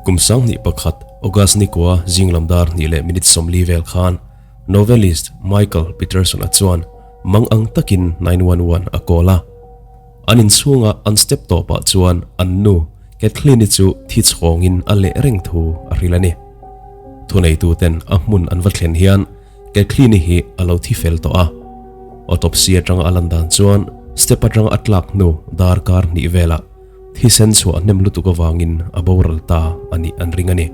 Kum 2001 August ni kua zing lam dar hnih leh minute 40 vel khan novelist Michael Peterson-a chuan mang ang takin 911 a call a. An inchhunga an step tawpah chuan an nu Kathleen-i chu thi chhawngin a leh reng thu a hrilh a ni. Thuneituten a hmun an va thlen hian Kathleen-i hi a lo thi fel tawh a. Autopsy atanga a lan dan chuan step atanga a tlak hnu darkar hnih velah thisen chhuah hnem lutuk avangin a boral ta a nih an ring a ni.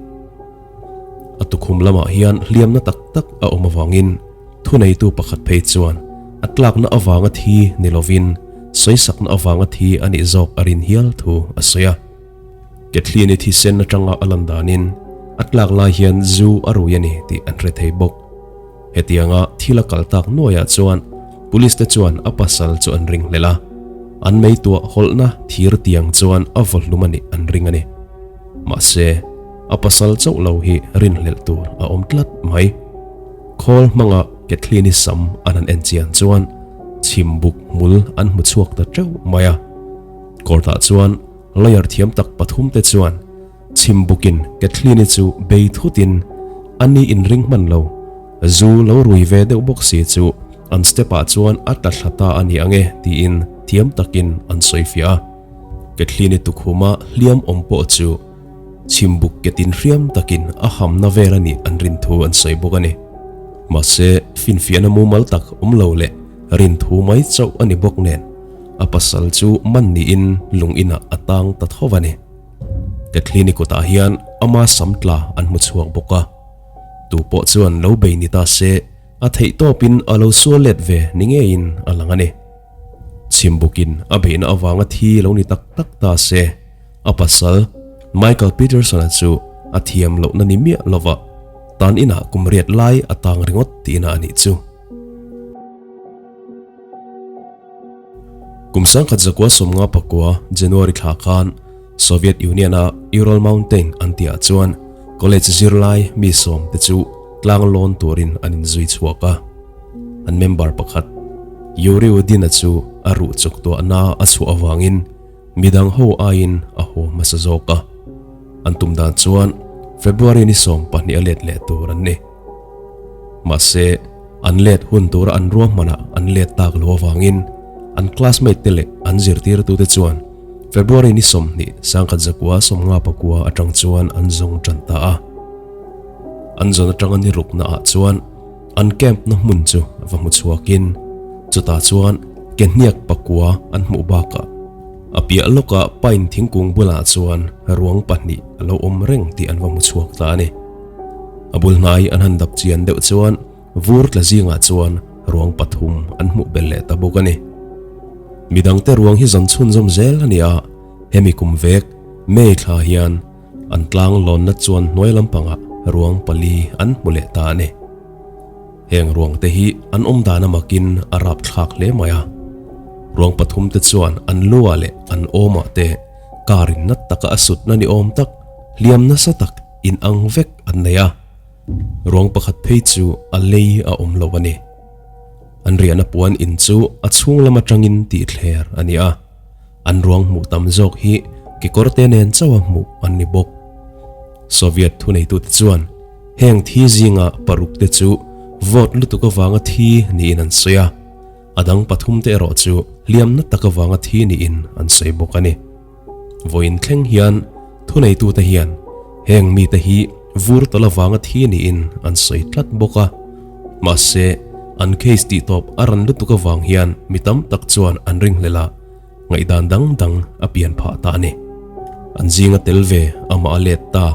A tukhum lamah hian hliamna tak tak a awm avangin thuneitu pakhat phei chuan a tlakna avanga thi ni lovin sawisakna avanga thi a nih zawk a rin hial thu a sawi a. Kathleen-i thisen atanga a lan danin a tlak lai hian zu a rui a ni tih an hre thei bawk. Hetianga thil a kal tak nuaiah chuan police te chuan a pasal chu an ring hlel a, an meituah hawlhna thir tiang chuan a vaw hlum a nih an ring a ni. Mahse, a pasal chauh lo hi rinhlelh tur a awm tlat mai. Khawl hmanga Kathleen-i sam an han en chian chuan chhimbuk hmul an hmu chhuak ta teuh mai a. Court-ah chuan lawyer thiam tak pathum te chuan Chhimbukin Kathleen-i chu bei thutin a ni inring hman lo. Zu lo rui ve deuh bawk si chu an step-ah chuan a tla thla ta a ni ang e tiin thiam takin an sawi fiah a. Kathleen-i tukhuma hliam awm pawh chu Chhimbuk ketin hriam takin a hamna vel a nih an rin thu an sawi bawk a ni. Mahse, finfiahna mumal tak awm lo leh rin thu mai chauh a ni bawk nen a pasal chu man niin lung inah a tang ta tho a ni. Kathleen-i kutah hian ama sam tla an hmu chhuak bawk a, tu pawh chuan lo bei ni ta se a theih tawpin a lo sual let ve ni ngeiin a lang a ni. Chhimbukin a beihna avanga thi lo ni tak tak ta se a pasal Michael Peterson-a chu a thiam lohna ni miah lova tan inah kum riat lai a tang ringawt tihna a nih chu. Kum 1959 January thla khan Soviet Union-a Ural Mountain an tihah chuan college zirlai mi sawm te chu tlang lawn turin an inzui chhuak a. An member pakhat Yuri Udin-a chu a ruh chuk tuahna a chhuah avangin midang ho aiin a haw hmasa zawk a. An tum dan chuan February ni 12 a let leh tur an ni. Mahse, an let hun tura an ruahmanah an let tak lo avangin an classmate te leh an zirtirtute chuan February ni 20, 1959 atang chuan an zawng tan ta a. An zawn atanga ni rukna ah chuan an camp na hmun chu va hmu chhuakin chutah chuan ke hniak pakua an hmuh bakah a piah lawkah pine thingkung bulah chuan ruang pahnih a lo awm reng tih an va hmu chhuak ta a ni. A bul hnai an han dap chian deuh chuan vur tla zingah chuan ruang pathum an hmuh belh leh ta bawk a ni. Midangte ruang hi zawn chhunzawm zel a ni a, hemi kum vek May thla hian an tlang lawnna chuan hnuai lampangah ruang pali an hmu leh ta a ni. Heng ruang te hi an awm dan amakin a rap thlak hle mai a. Ruang pathum te chuan an luah leh an awmah te car in nat taka a sutna ni awm tak, hliam nasa tak in ang vek an nei a. Ruang pakhat phei chu a lei a awm lo a ni. An riahna puan in chu a chhung lam atangin tih thler a ni a. An ruang hmuh tam zawk hi kekawr te nen chauh a hmuh an ni bawk. Soviet thuneitute chuan heng thi zinga paruk te chu vote lutuk avanga thi niin an sawi a, a dang pathum te erawh chu hliamna tak avanga thi niin an sawi bawk a ni. Vawiin thleng hian thuneitute hian heng mite hi vur tawlh avanga thi niin an sawi tlat bawk a, mahse an case tih tawp a ran lutuk avang hian mi tam tak chuan an ringhlel a, ngaihdan dang dang a pian phah ta a ni. An zinga tel ve amah a let ta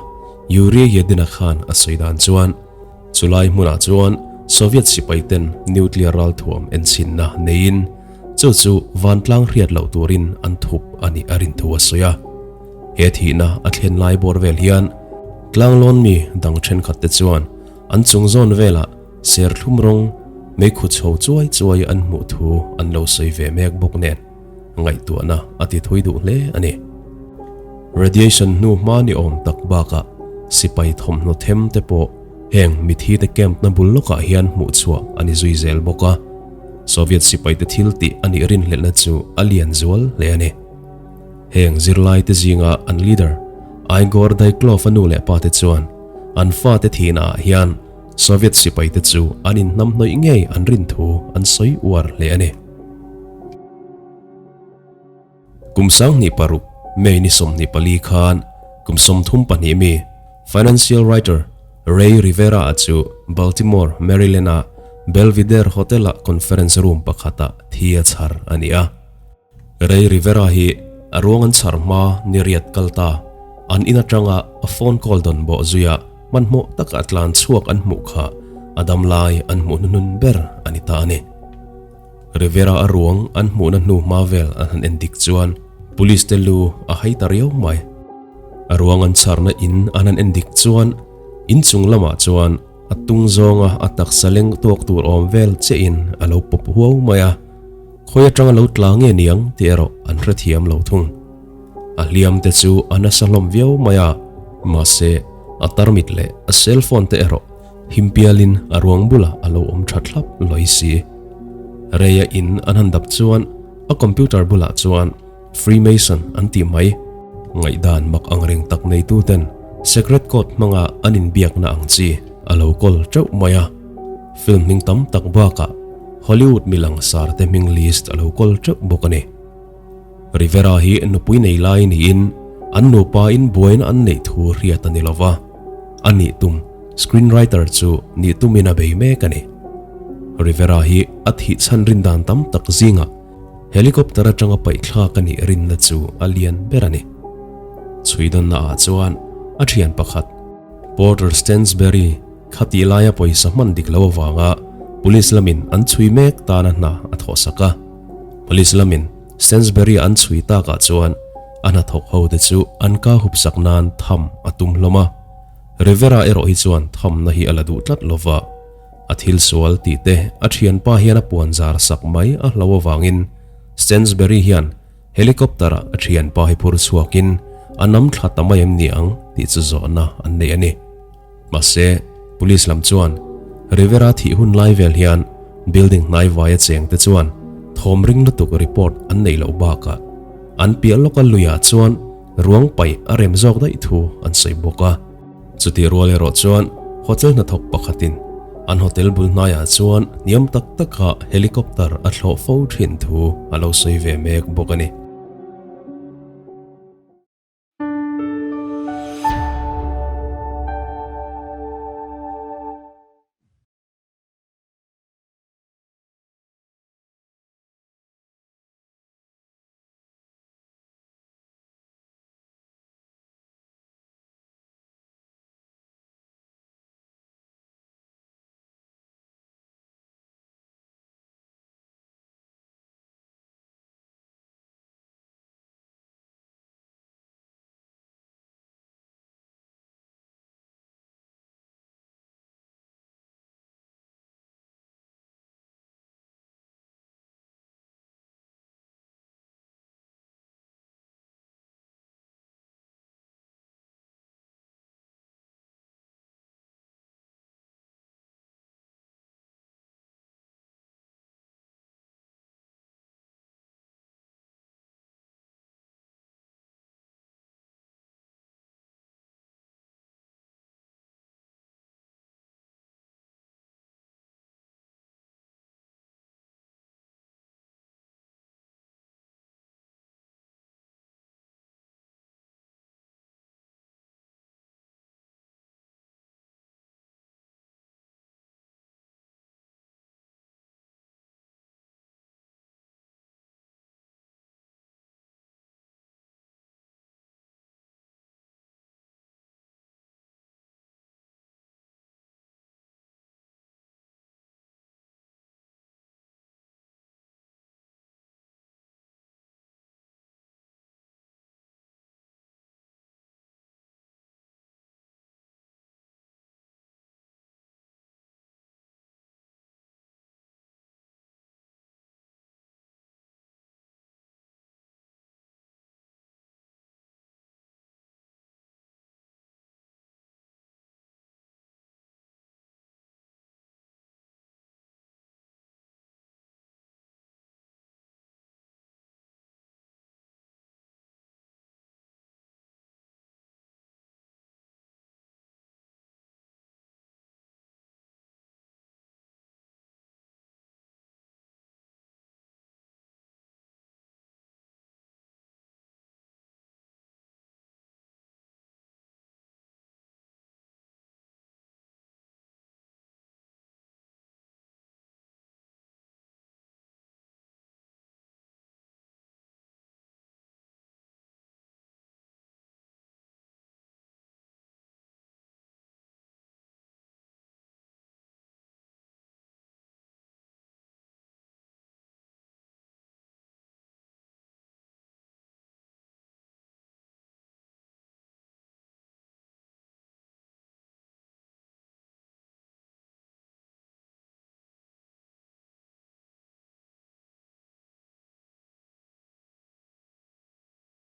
Yuri Yedina khan a sawi dan chuan chulai hmunah chuan Soviet sipai ten nuclear ralthuam enchinna neiin chu chu vantlang hriat loh turin an thup a nih a rin thu a sawi a. He thihna a thlen lai bawr vel hian tlanglawn mi dang thenkhat te chuan an chung zawn velah serthlum rawng meikhu chho chuai chuai an hmuh thu an lo sawi ve mek bawk nen ngaihtuahna a ti thui duh hle a ni. Radiation hnu hma ni awm tak bakah sipai thawmhnaw them te pawh heng mithi te camp na bul lawkah hian hmuh chhuah a ni zui zel bawk a. Soviet sipai te thil tih a nih rinhlelhna chu a lian zual hle a ni. Heng zirlai te zinga an leader Igor Dyatlov-a nu leh pate chuan an fate thihnaah hian Soviet sipaite chu an inhnamhnawih ngei an rin thu an sawi uar hle a ni. Kum 26 May ni 24 khan kum 32 mi financial writer Ray Rivera-a chu Baltimore, Maryland-a Belvedere Hotel-a conference room pakhata thi a chhar a ni a. Ray Rivera hi a ruang an chhar hma ni riat kal ta, an in atanga a phone call dawn bawh zuia hmanhmawh taka tlan chhuak an hmuh kha a dam lai an hmuh hnuhnun ber a ni ta a ni. Rivera a ruang an hmuhna hnu hma vel an han en dik chuan police te lu a hai ta riau mai. A ruang an chharna in an han en dik chuan in chung lamah chuan a tung zawnga a taksa leng tuak tur awm vel chiah in a lo pawp huau mai a, khawi atanga lo tla nge niang tih erawh an hrethiam lo thung. A hliam te chu a nasa hlawm viau mai a, mahse a tarmit leh a cell phone te erawh Himpialin a ruang bulah a lo awm tha thlap lawi si. Reia in an han dap chuan a computer bulah chuan Freemason an tih mai. Ngaihdan mak ang reng tak neitu ten secret code hmanga an inbiakna ang chi a lo kawl teuh mai a. Film hming tam tak bakah Hollywood mi langsar te hming list a lo kawl teuh bawk a ni. Rivera hi nupui nei lai niin an nupa in buaina an neih thu hriat a ni lova, a nih tum screenwriter chu nih tumin a bei mek a ni. Rivera hi a thih chhan rin dan tam tak zingah helicopter atanga paih thlak a nih rinna chu a lian ber a ni. Chhuidawnna ah chuan a thian pakhat Porter Stansberry khatih laia pawisa hman dik lo avanga police lamin an chhui mek tana hna a thawhsak a. Police lamin Stansbury an chhui takah chuan a hnathawk ho te chu an ka hup sak nan tham a tum hlawm a. Rivera erawh hi chuan thamna hi a la duh tlat lo va, a thil sual tih te a thianpa hian a puan zar sak mai a hlo avangin Stansbury hian helicopter-ah a thianpa hi phur chhuakin a nam thla ta mai em ni ang tih chu zawhna an nei a ni. Mahse, Police lam chuan Rivera thih hun lai vel hian building hnai vaia cheng te chuan thawm ring lutuk report an neih loh bakah an piah lawka luiah chuan ruang paih a rem zawk daih thu an sawi bawk a. Chutih rual erawh chuan hotel hnathawk pakhatin an hotel bul hnaiah chuan hniam tak taka helicopter a thlawh fo thin thu a lo sawi ve mek bawk a ni.